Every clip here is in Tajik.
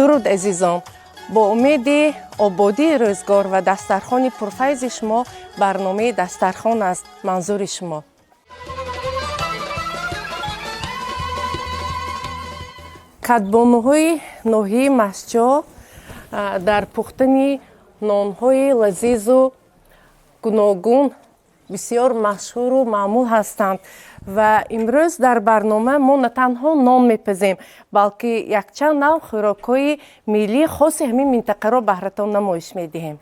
Дуруд, азизон! Бо умеди ободии рӯзгор ва дастархони пурфайзи шумо барномаи «Дастархон» аст манзури шумо. Кадбонуҳои ноҳияи Мастчоҳ дар пухтани нонҳои лазизу гуногун бисёр машҳуру маъмул ҳастанд ва имрӯз дар барнома мо на танҳо нон мепазем, балки якчанд нав хӯрокҳои миллии хоси ҳамин минтақаро баҳратон намоиш медиҳем.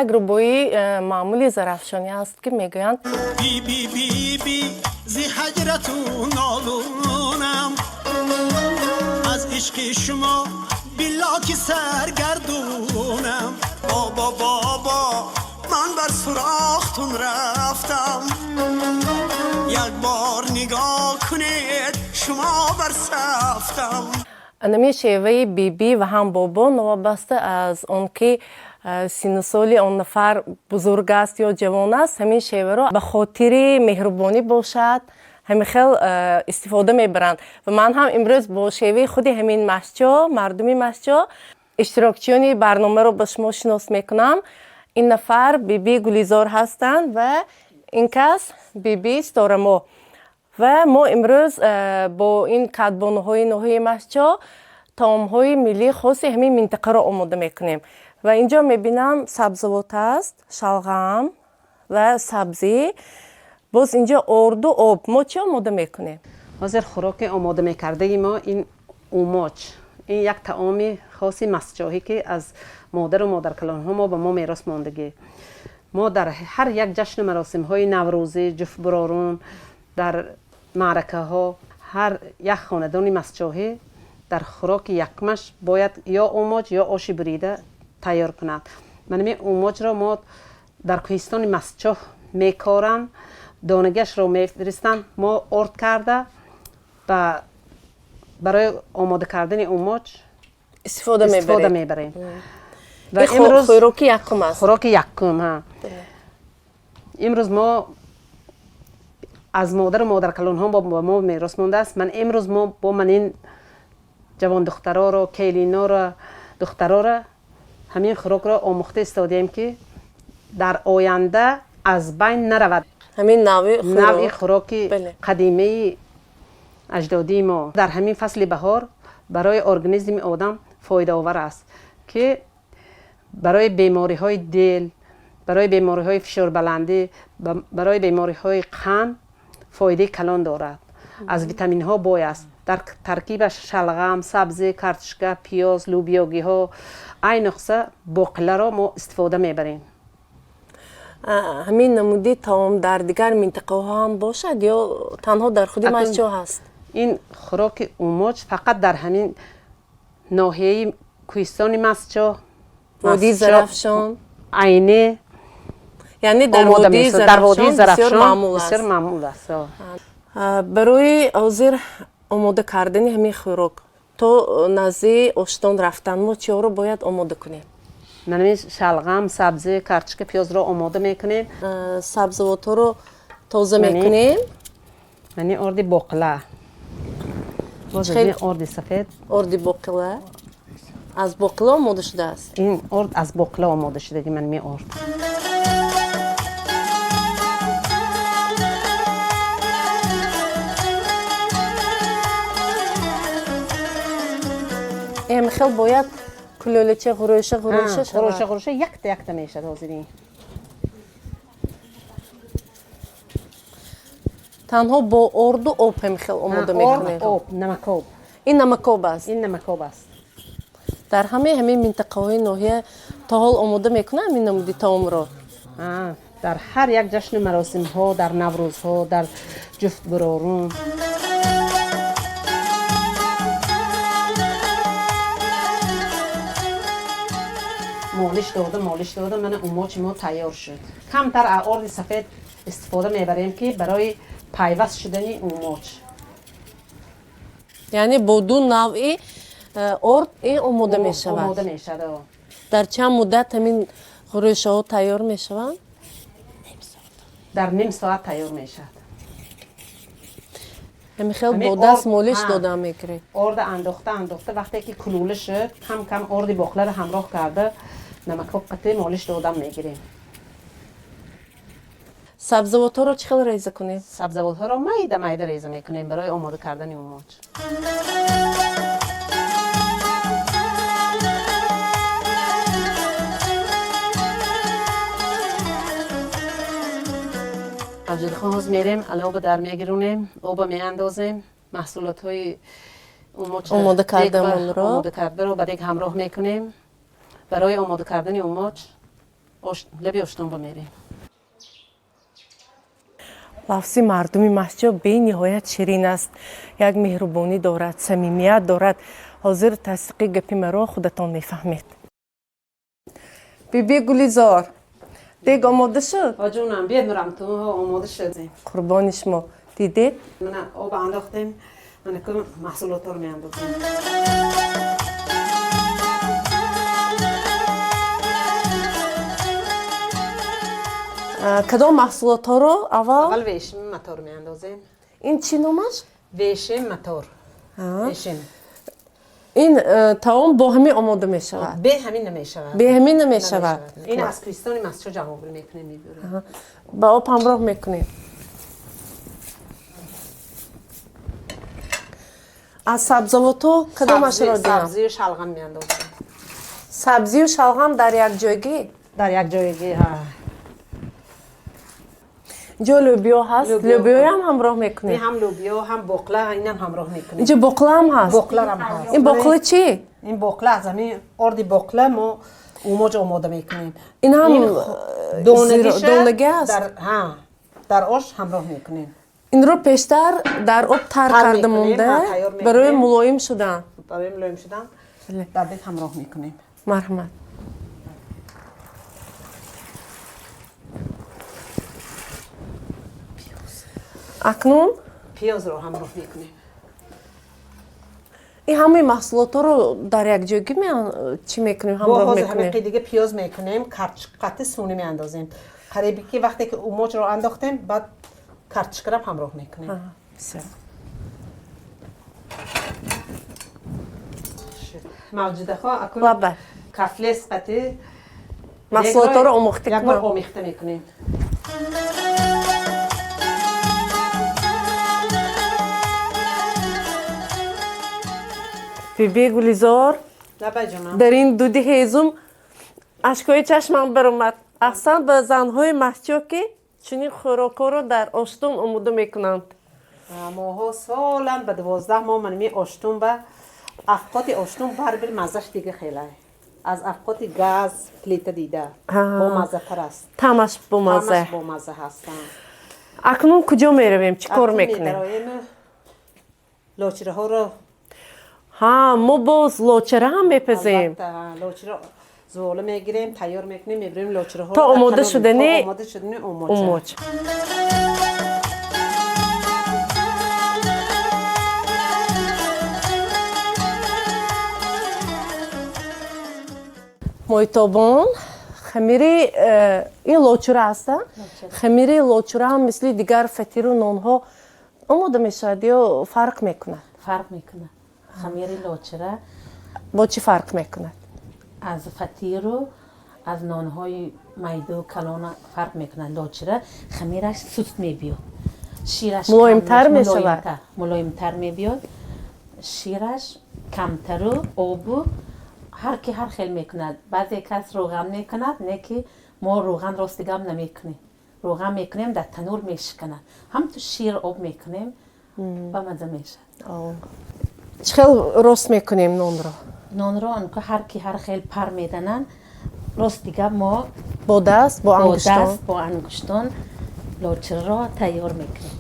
Як рубоии маъмули зарафшонӣ ҳаст, ки мегӯянд: Биби, биби, зи ҳаҷрату нолунам, аз ишқи шумо билло ки саргардунам. Бобо, бобо, ман бар суроғтун рафтам, як бор нигоҳ кунед шумо бар сафтам. Ҳамин шеваи бибӣ ва ҳам бобо, новобаста аз он ки синну соли он нафар бузург аст ё ҷавон аст, ҳамин шеваро ба хотири меҳрубонӣ бошад, ҳамин хел истифода мебаранд. Ва ман ҳам имрӯз бо шеваи худи ҳамин Мастчоҳ, мардуми Мастчоҳ, иштирокчиёни барномаро ба шумо шинос мекунам. Ин нафар биби Гулизор ҳастанд ва ин кас биби Ситорамо. Ва мо имрӯз бо ин кадбонуҳои ноҳияи Мастчоҳ таомҳои миллии хоси ҳамин минтақаро омода мекунем. Ва инҷо мебинам, сабзавот аст, шалғам ва сабзӣ, боз инҷо орду об. Мо чӣ омода мекунем? Ҳозир хӯроки омода мекардаи мо ин умоч. Ин як таоми хоси мастчоҳӣ, ки аз модару модаркалонҳо мо ба мо мерос мондагӣ. Мо дар ҳар як ҷашну маросимҳои наврӯзӣ, ҷуфтбурорун, дар маъракаҳо ҳар як хонадони мастчоҳӣ дар хӯроки якмаш бояд ё умоч, ё оши бурида тайёр кунад. Манами умочро мо дар кӯҳистони Мастчоҳ мекорам, донагиашро мефиристанд, мо орд карда ба барои омода кардани умоч истифода истифода мебарем. Мебарем. Ва Ин хӯроки якум аст. Хӯроки якум, ҳа. Имрӯз мо аз модару модаркалонҳо ба мо мерос мондааст. Ман имрӯз мо бо манин ҷавондухтароро, келиноро, духтароро ҳамин хӯрокро омӯхта истодаем, ки дар оянда аз байн наравад. Ҳамин навъи навъи хӯрок. Хӯроки қадимаи аҷдодии мо дар ҳамин фасли баҳор барои организми одам фоидаовар аст, ки барои бемориҳои дил, барои бемориҳои фишорбаландӣ, барои бемориҳои қанд фоидаи калон дорад, аз витаминҳо бой аст. Дар таркибаш шалғам, сабзӣ, картошка, пиёз, лӯбиёгиҳо, айниқса боқиларо мо истифода мебарем. Ҳамин намуди таом дар дигар минтақаҳо ҳам бошад ё танҳо дар худи Мастчоҳ ҳаст? Ин хӯроки умоч фақат дар ҳамин ноҳияи кӯҳистони Мастчоҳ, водии Мастчоҳ, Зарафшон, Айнӣ яъне дар омода водии мешавад. Дар водии Зарафшон бисёр Зарафшон маъмул бисёр аст. Маъмул аст. Барои ҳозир омода кардани ҳамин хӯрок то назди оштон рафтан мо чиҳоро бояд омода кунем? Манами шалғам, сабзӣ, картошка, пиёзро омода мекунем. Сабзавотҳоро тоза мекунем. Мани орди боқила, боз аз ин орди сафед. Орди боқила аз боқила омода шудааст. Ин орд аз боқила омода шудаги, манами орд. Хел бояд кулолача ғурӯша ғурӯша ғурӯша шавад. Ғурӯша, якта якта мешавад ҳозир ин. Танҳо бо орду об ҳам хел омода орд, мекунем? Об, намакоб. Ин намакоб аст? Ин намакоб аст. Дар ҳамаи ҳамин минтақаҳои ноҳия то ҳол омода мекунам ҳамин намуди таомро? Дар ҳар як ҷашну маросимҳо, дар наврӯзҳо, дар ҷуфтбурорун. Молиш дода, молиш дода, мана умочи мо тайёр шуд. Камтар аз орди сафед истифода мебарем, ки барои пайваст шудани умоч. Яъне бо ду навъи Орд ин омода мешавад. Омода мешавад. Дар чанд муддат ҳамин хӯришҳо тайёр мешаванд? Дар ним соат тайёр мешавад. Ҳамин хел бо даст молиш дода мекунед? Орда андохта андохта, вақте ки кулула шуд, кам кам орди боқларо ҳамроҳ карда, намакоб қатъи молиш додан мегирем. Сабзавотҳоро чӣ хел реза кунем? Сабзавотҳоро майда майда реза мекунем барои омода кардани умоч. Мавҷудхон, ҳоз мерем, алоба дар мегиронем, оба меандозем, маҳсулотҳои омода кардамонро омода кардаро ба дег ҳамроҳ мекунем. Барои омода кардани умоч лаби оштонба мерем. Лафзи мардуми Мастчоҳ бениҳоят ширин аст, як меҳрубонӣ дорад, самимият дорад. Ҳозир тасдиқи гапи маро худатон мефаҳмед. Биби Гулизор, дег омода шуд? Ҷонам, биед, нурамту, омода шуд. Қурбони шумо, дидед? Мана об андохтем, мана маҳсулотҳоро меандозем. Кадом маҳсулотҳоро аввал? Аввал вешим матор меандозем. Ин чӣ номаш? Вешим матор. Вешим. Ин таом бо ҳамин омода мешавад? Бе ҳамин намешавад. Бе ҳамин намешавад. Ин аз кӯҳистони Мастчоҳ ҷамъоварӣ мекунем, мебурем. Ба об ҳамроҳ мекунем. Аз сабзавотҳо кадомашро диҳам? Сабзию шалғам меандозем. Сабзию шалғам дар якҷойгӣ? Дар якҷойгӣ. Инҷо лӯбиё ҳаст, лӯбиёям ҳамроҳ мекунем? Ҳам лӯбиё, ҳам боқла, инам ҳамроҳ мекунем. Инҷо боқлаам ҳаст? Боқларам ҳаст. Ин боқла чӣ? Ин боқла аз ҳамин орди боқла мо умоҷ омода мекунем. Ин ҳам донагӣ аст? Дар ош ҳамроҳ мекунем. Инро пештар дар об тар карда монда барои мулоим шудан. Барои мулоим шудан дар дег ҳамроҳ мекунем. Марҳамат. Акнун пиёзро ҳамроҳ мекунем. Ин ҳамаи маҳсулотҳоро дар якҷойгӣ чӣ мекунем, ҳамроҳ мекунем? Ҳамиқи дига пиёз мекунем, карчқати сунӣ меандозем. Қарибе ки вақте ки умочро андохтем, баъд карчикрам ҳамроҳ мекунем. Мавҷудаҳо, акнун кафлес қати маҳсулотҳоро омӯхта як бор омехта мекунем. Биби Гулизор, дар ин дуди ҳезум ашкҳои чашмам баромад. Аҳсан ба занҳои Мастчоҳ, ки чунин хӯрокҳоро дар оштон омода мекунанд. Моҳо солан ба 12 моҳ манми оштун ба афқоти оштун барбир маззаш дига хелай. Аз афқоти газ плита дида бомаззатар аст. Таъмаш бомазза. Таъмаш бомазза ҳастанд. Акнун куҷо меравем, чӣ кор мекунем? Лочираҳоро. Ҳа, мо боз лочара ҳам мепазем. Лочира зувола мегирем, тайёр мекунем, мебирем лочираҳоро то омода шудани омода шудани умоч. Моҳитобон, хамири ин лочура аст, хамири лочура ҳам мисли дигар фатиру нонҳо омода мешавад ё фарқ мекунад? Фарқ мекунад. Хамири лочира бо чӣ фарқ мекунад? Аз фатиру аз нонҳои майду калона фарқ мекунад. Лочира хамираш суст мебиёд, шираш мулоимтар мешавад. Мулоимтар мебиёд, шираш камтару обу ҳар ки ҳар хел мекунад. Баъзе кас рӯған мекунад, не ки мо рӯған ростигам намекунем. Рӯған мекунем, дар танур мешиканад. Ҳамту шир об мекунем, ба маза мешавад. Чӣ хел рост мекунем нонро? Нонро анко ҳар ки ҳар хел пар медананд. Рост дига мо бо даст, бо ангуштон, бо ангуштон лочирро тайёр мекунем.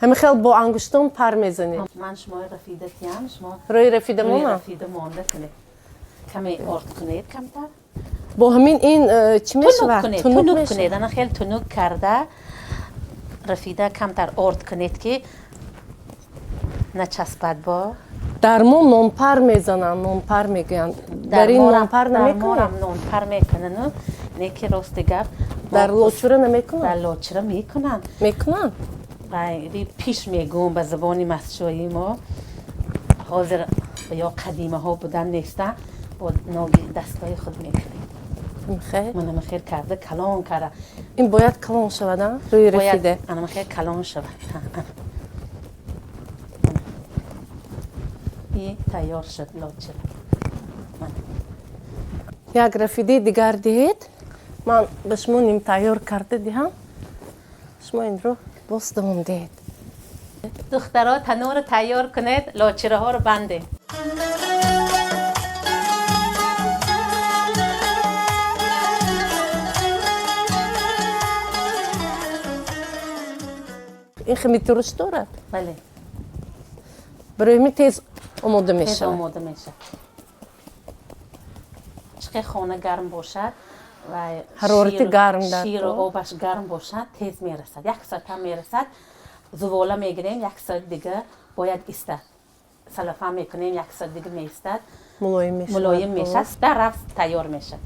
Ҳамин хел бо ангуштон пар мезанед? Ман шумои рафида тиям, шумо рӯи рафида монам? Рафида монда кунед. Каме орд кунед камтар. Бо ҳамин ин чӣ мешавад? Тунук кунед, ана хеле тунук карда рафида камтар орд кунед, ки начаспад. Бо дар мо нонпар мезананд, нонпар мегӯянд. Дар ин нонпар намекунанд? Нонпар мекунанд, не ки рости гап. Дар лочура намекунанд? Дар лочура мекунанд. Мекунанд? Пиш мегӯм ба забони мастчоии мо. Ҳозир ё қадимаҳо будан неста, бо ноги дастҳои худ мекунем. Манама хел карда, калон карда. Ин бояд калон шавад, рӯи рафида. Анама хел калон шавад. И тайёр шуд лочира. Як рафидаи дигар диҳед, ман ба шумо нимтайёр карда диҳам, шумо инро боз давом диҳед. Духтаро, танӯрро тайёр кунед, лочираҳоро бандед. Ин химитуруш дорад? Бале. Барои ҳамин тез омода мешавад. Тез омода мешавад. Чӣ хона гарм бошад ва ҳарорати гарм дар ширу обаш гарм бошад, тез мерасад. Як соат ҳам мерасад. Зувола мегирем, як соат дига бояд истад. Салафа мекунем, як соат дига меистад. Мулоим мешавад. Мулоим мешавад, дар рафт тайёр мешавад.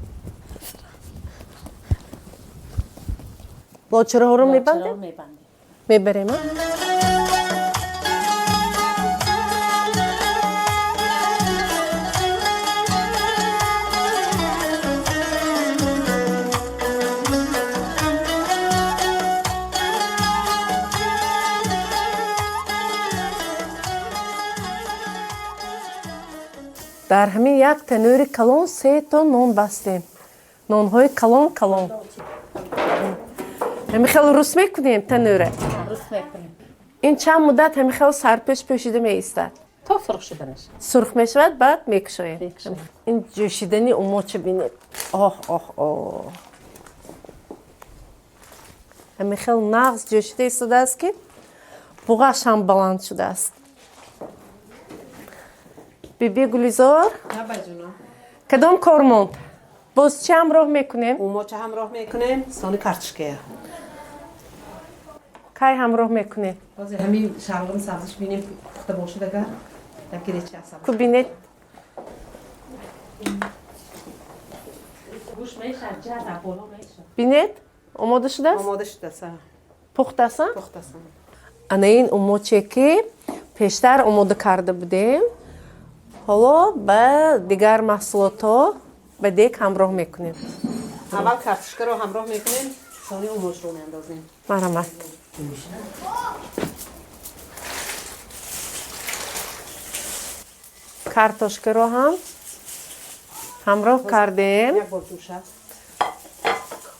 Лочираҳоро мебандем? Мебарем, а? Дар ҳамин як танӯри калон се то нон бастем. Нонҳои калон калон. Ҳамин хел рус мекунем танӯра? Рус мекунем. Ин чанд муддат ҳамин хел сарпӯш пӯшида меистад? То сурх шуданаш. Сурх мешавад, баъд мекушоем. Ин ҷӯшидани умоча бинед. Оҳ, оҳ, оҳ. Ҳамин хел нағз ҷӯшида истодааст, ки буғаш ҳам баланд шудааст. Биби Гулизор, кадом кор монд? Боз чӣ ҳамроҳ мекунем? Умоча ҳамроҳ мекунем, сони картошкая. Кай ҳамроҳ мекунем? Ҳозир ҳамин шалғам сабзиш бинем, пухта бошад агар, як гиреча сабз. Ку бинед. Гӯш мешавад, ҷар боло мешавад. Бинед, омода шудааст? Омода шудааст. Пухтааст? Пухтааст. Ана ин умоче ки пештар омода карда будем, ҳоло ба дигар маҳсулотҳо ба дег ҳамроҳ мекунем. Аввал картошкаро ҳамроҳ мекунем, сони умочро меандозем. Марҳамат. Картошкаро ҳам ҳамроҳ кардем. Як бор ҷӯшад.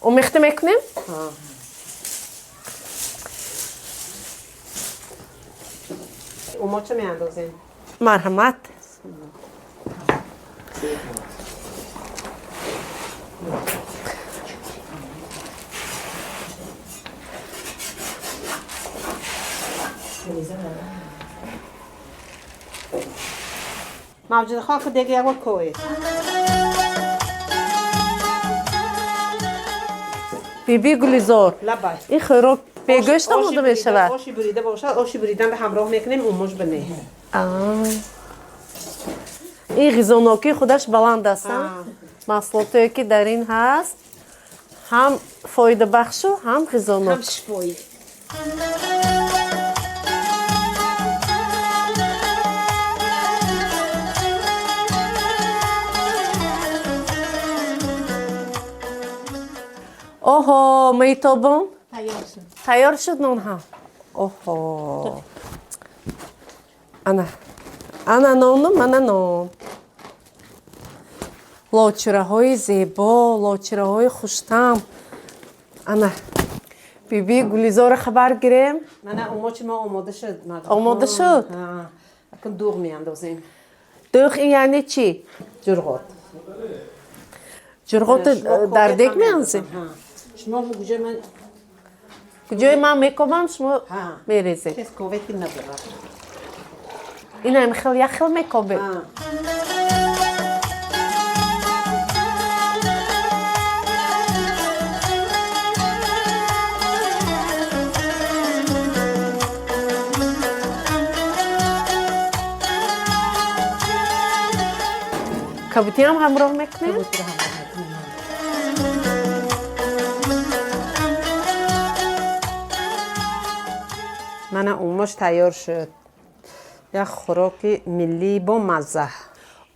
Омехта мекунем? Умоча меандозем. Марҳамат. Мавҷудахон, ку дега як бор кӯед. Биби Гулизор, Лабай. ин хӯрок бегӯшт омода мешавад? Оши бурида бошад, оши буриданро ҳамроҳ мекунем, умоч ба не. Ин ғизонокии худаш баланд аст. Маҳсулотое ки дар ин ҳаст, ҳам фоидабахшу, ҳам ғизонок. Ҳам шифоӣ. Оҳо, Меҳтобон, Тайёр шуд. Тайёр шуд нон ҳам. Оҳо. Ана. Ана нону, мана нон. Лочираҳои зебо, лочираҳои хуштам. Ана. Биби Гулизора хабар гирем. Мана умочи мо омода шуд. Омода шуд? Акун дӯғ меандозем. Дӯғ ин яъне чӣ? Ҷурғот. Ҷурғот дар дег меандозем? Шумо куҷои ман Куҷои ман мекобам, шумо мерезед. Тез ковед ки надорад. Ин хел як хел мекобед. Кабутӣ ҳам ҳамроҳ мекунем? Кабутиро ҳамроҳ мекунем. Мана умош тайёр шуд. Як хӯроки миллии бо мазза.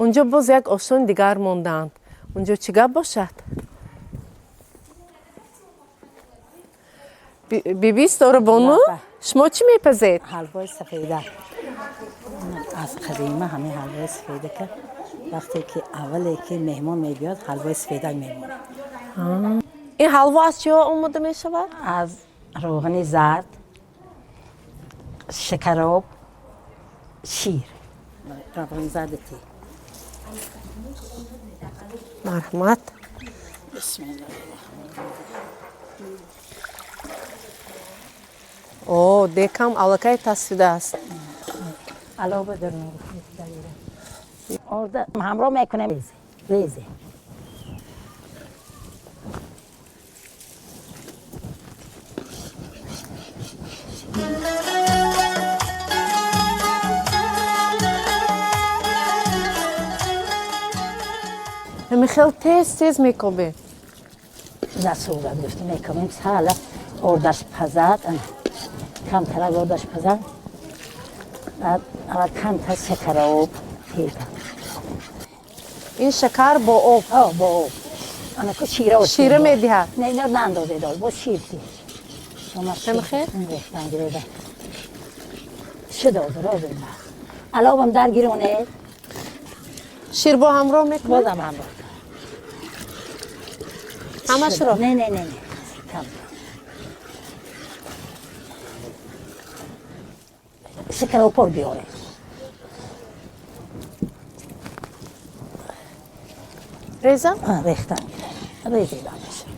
Унҷо боз як ошони дигар монданд. Унҷо чӣ гап бошад? Биби Сторабону, шумо чӣ мепазед? Ҳалвои сафеда. Аз қадима ҳамин ҳалвои сафеда ка вақте ки аввале ки меҳмон мебиёд, ҳалвои сафеда мемонад. Ин ҳалво аз чиҳо омода мешавад? Аз равғани зард, шакароб, шир. Равғани зард ти. Марҳамат. Бисмиллоҳ. О, декам аллакай тасфидааст. Алова дар орда ҳамроҳ мекунем. Резе. Ҳамин хел тез тез мекобем. Насурат гуфта мекобем. Сала ордаш пазад, камтарак ордаш пазад. Баъд аввал камтар шакароб теза. Ин шакар бо об. О, бо об. Анаку шира. Шира медиҳад. Не, ино наандозед, бо шир ти. Ҳамин хел? Рехтан гиреда. Шуд озур, озур. Аловам дар гиронед. Шир бо ҳамроҳ мекунед? Бозам ҳамроҳ. Ҳамашро? Не, не, не, не. Кам. Шакароб пур биёред. Резам? Рехтан гире. Резидан мешавад.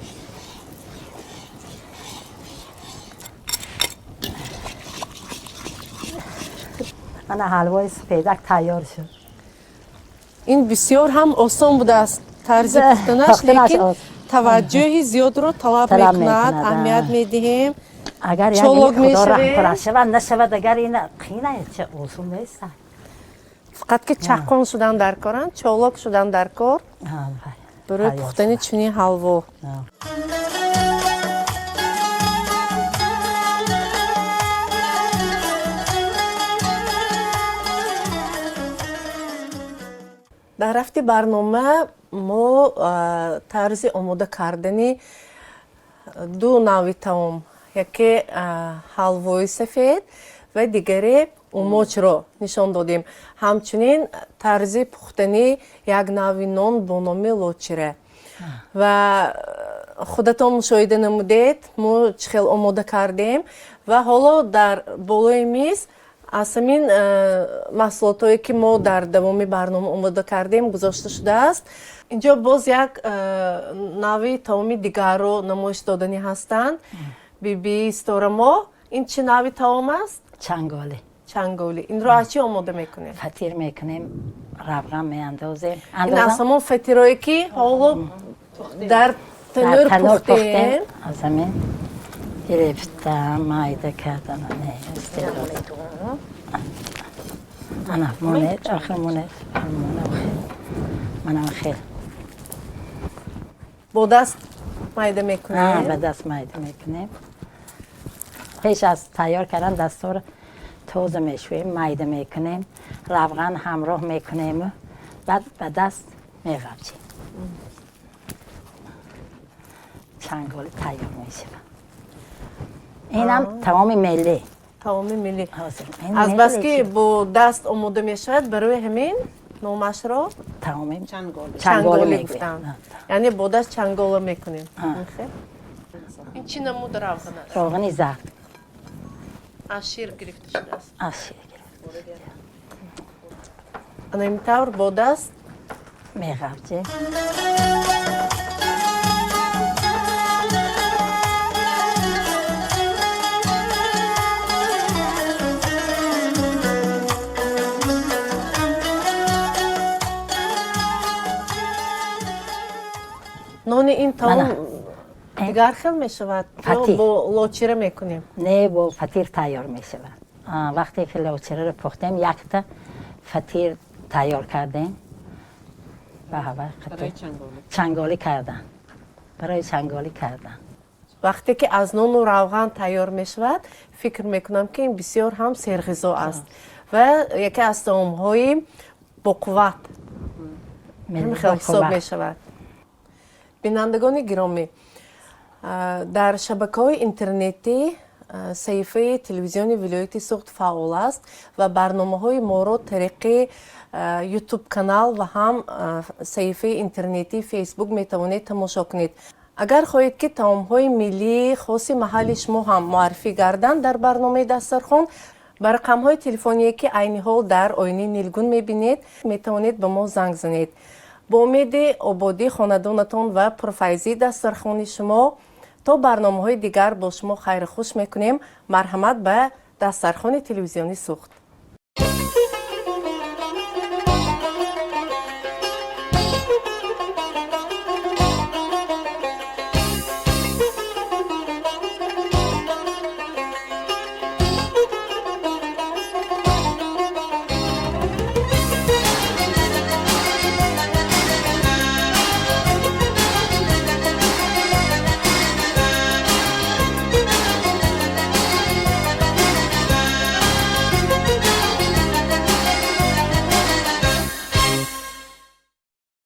Ана ҳалвои сафедак тайёр шуд. Ин бисёр ҳам осон будааст тарзи пухтанаш, пухтанаш лекин осон. Таваҷҷӯҳи зиёдро талаб Талаб мекунад, мекунад, аҳамият медиҳем. Агар як Чолок худо раҳм мешавем. кунад, шавад, нашавад, агар ин қина ча осон нест. Фақат ки чаққон шудан дар коранд, чолок шудан дар кор барои Тайёр пухтани шуд. чунин ҳалво. Дар рафти барнома мо тарзи омода кардани ду навъи таом, яке ҳалвои сафед ва дигаре умочро нишон додем. Ҳамчунин тарзи пухтани як навъи нон бо номи лочира. Ва худатон мушоҳида намудед, мо чӣ хел омода кардем ва ҳоло дар болои миз аз ҳамин маҳсулотҳое ки мо дар давоми барнома омода кардем гузошта шудааст. Инҷо боз як навъи таоми дигарро намоиш доданӣ ҳастанд. Биби Сторамо, ин чӣ навъи таом аст? Чанголе. Чанголи. Инро аз чӣ омода мекунем? Фатир мекунем, равған меандозем. Ин аз ҳамон фатирое ки ҳоло дар танӯр танӯр пухтем. Пухтем. Аз ҳамин гирифта майда кардан. Не, истеъдод. Ана монед, охир монед. Монам хел. Манам хел. Бо даст майда мекунем. Ба даст майда мекунем. Пеш аз тайёр кардан дастҳоро тоза мешӯем, майда мекунем, равған ҳамроҳ мекунему баъд ба даст меғабчем. Чанголи тайёр мешавад. Инам таоми миллӣ. Таоми миллӣ. Ҳозир. Ин Аз миллӣ баски чи? Бо даст омода мешавад, барои ҳамин номашро таоми Чанголи. чанголи чанголи мегӯем. гуфтанд. Яъне бо даст чангола мекунем. Ин чӣ намуд равған аст? Равғани зард. Аз шир гирифта шудааст. Аз шир гирифта. Ана ин тавр бо даст меғабчем. Нони ин таом Мана. Дигар хел мешавад ё Фатир. Бо лочира мекунем? Не, бо фатир тайёр мешавад. Вақте ки лочираро пухтем, якта фатир тайёр кардем. Ба ҳава чанголӣ кардан, барои чанголӣ кардан. Вақте ки аз нону равған тайёр мешавад, фикр мекунам, ки ин бисёр ҳам серғизо аст ва яке аз таомҳои боқувват хел ҳисоб мешавад. Бинандагони гиромӣ, дар шабакаҳои интернетӣ саҳифаи телевизиони вилояти Суғд фаъол аст ва барномаҳои моро тариқи Ютуб канал ва ҳам саҳифаи интернетии Фейсбук метавонед тамошо кунед. Агар хоҳед, ки таомҳои миллии хоси маҳалли шумо ҳам муаррифӣ гарданд дар барномаи Дастархон, ба рақамҳои телефоние, ки айни ҳол дар оинаи нилгун мебинед, метавонед ба мо занг занед. Бо умеди ободии хонадонатон ва пурфайзии дастархони шумо то барномаҳои дигар бо шумо хайру хуш мекунем. Марҳамат ба дастархони телевизиони Суғд.